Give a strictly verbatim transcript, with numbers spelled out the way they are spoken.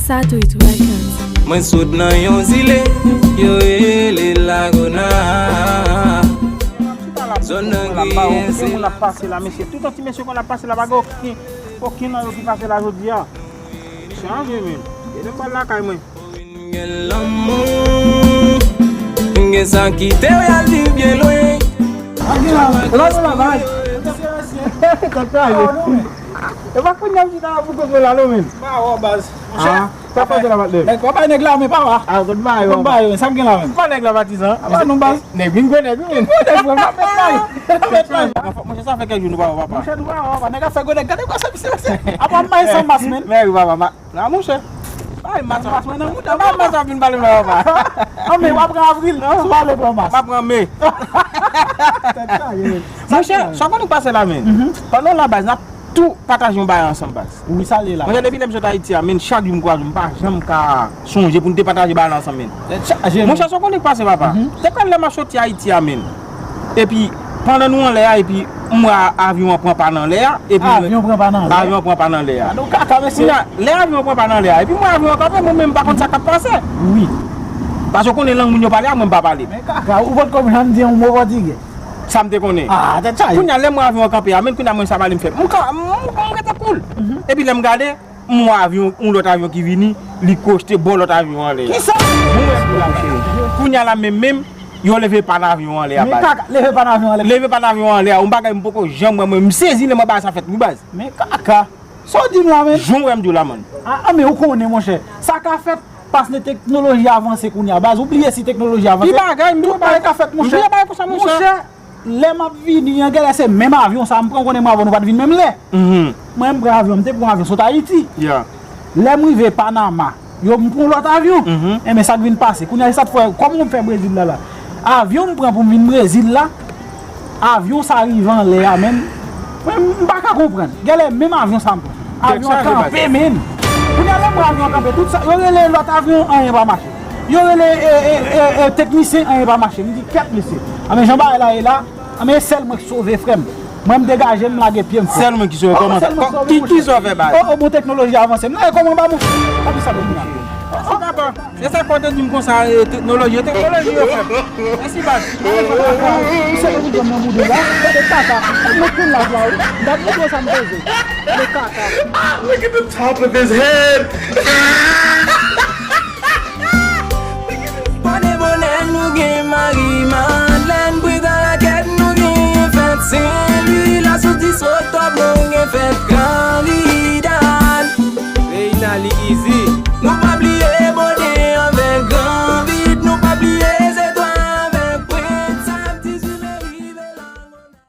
Satwit Records. Mwen sot nan yon zile, yo rele Lagona. Zòn nan griyen se. Moun ap pase la, mesye. Tout an ti mesye konn ap pase la, pa gen okenn, okenn nan yo ki pase la jodi a. Chanje, men. E de pral lakay mwen. Gen lanmou, gen sa kite w y al viv byen lwen. Lòt travay. Kòt travay. E pa kounye a m chita la pou kont mwen la non, men. Pa wè w, baz. Monchè, sa fè la, patnè. Nèg pa bay nèg la, men pa wè. A, kòt bay, kòt bay, sa gen la, men. Pa nèg la, patizan. Apa non, baz. Nèg vin gwo, nèg vin. Gwo nèg, mwen pa met bay. Pa met bay. Monchè, sa fè kèk jou nou pa wè, papa. Monchè, nou pa wè, papa. Nèg ap fè gwo nèg. Gade kòman se misye, mesye. Apa m bay san mas, men. Mèri, papa. Non, monchè. Bay mas, mas mwen nan mouda. Bay mas ap vin pale mwen, papa. Non, men w ap pran avril, non? Si w pa vle pran mas. M ap pran me. Tèt chaje, men. Monchè, sa w konnen k pase la, men. Pandan w la, baz, n ap tou pataje yon bagay ansanm, baz. Wi, sa l ye la. Monchè, depi lè m sot Ayiti a, men, chak jou m kwaze w, m pa janm ka sonje pou n te pataje bagay la ansanm, men. Tèt chaje, men. Monchè, sa w konnen k pase, papa. Te kwè lè m ap soti Ayiti a, men. Epi, pandan nou anlè a, epi m wè avyon an pran pa nan lè a, epi. Avyon pran pa nan lè a? Avyon an pran pa nan lè a. Gade yon kaka, mesye. Kounye a, lè avyon an pran pa nan lè a, epi m wè avyon an kanpe, mwen menm m pa konn sa k ap pase. Wi. Paske w konnen lang moun yo pale a, mwen m pa pale. Men kaka, ou potko janm di yon mo pòtigè. Sa m te konnen. Ah, tèt chaje. Kounye a, lè m wè avyon an kanpe a, men kounye a mwen sa pale m fè. M ka, m, m rete cool. Epi lè m gade, m wè avyon, yon lòt avyon ki vini, li koste bò lòt avyon an anlè a. Kisa? Mwen menm, kounye a la menm menm, yo leve pa nan avyon an anlè a, baz. Men kaka, leve pa nan avyon an anlè. Leve pa nan avyon an anlè a, yon bagay m poko janm wè, mwen, m sezi lè m wè bagay sa fèt, wi, baz. Men kaka, sa w di m la, men? Jan w wè m di w la, man. Ah, ah, men ou konnen, monchè, sa ka fèt, paske teknoloji avanse kounye a, baz, ou bliye si teknoloji avanse. Ki bagay, m di w, tout bagay ka fèt, monchè. M bliye bagay konsa, monchè. Monchè, lè m ap vini an, genlè se menm avyon sa a m pran, konnen mwen avè w nou pa t vin menm lè. Mwen, m pran avyon, m te pran avyon sot Ayiti. Lè m rive Panama, yo, m pran yon lòt avyon. Enben, sa k vin pase? Kounye a, se sa k fè, kòman m fè Brezil la la? Avyon m pran pou m vin Brezil la, avyon sa rive anlè a, menm. Mwen, m pa ka konprann. Genlè menm avyon sa m pran. Avyon an kanpe, menm. Kounye a, lè m wè avyon an kanpe, tout sa, yo rele lòt avyon, anyen pa mache. Yo rele, e, e, e, e, teknisyen, anyen pa mache. M di, kèt, mesye. Anben, jan bagay la ye la, anben, e sèl mwen k sove, frè m. Mwen, m degaje m, m lage pye m, frè. Sèl mwen ki sove, kòman sa? Ki, ki sa w fè, baz? Oh, oh, bon, teknoloji avanse. M nan, e kòman ba mwen? Pa di sa, bon, m nan. Mèsi, papa. Se sa k fè w te di m konsa, e, teknoloji, e, teknoloji yo fè. Mèsi, baz. Misye te vin jwenn nan boudou la. Gade kaka. Mwen tout la, la, wi. Gade mwen sa m poze. Gade kaka. Look at the top of his head. Pa de pwoblèm, nou gen Mari Madlèn, Breda Rakèt, nou gen fèt Sen Lwi, la sou dis oktòb, nou gen fèt Kalidad. Reina, li easy.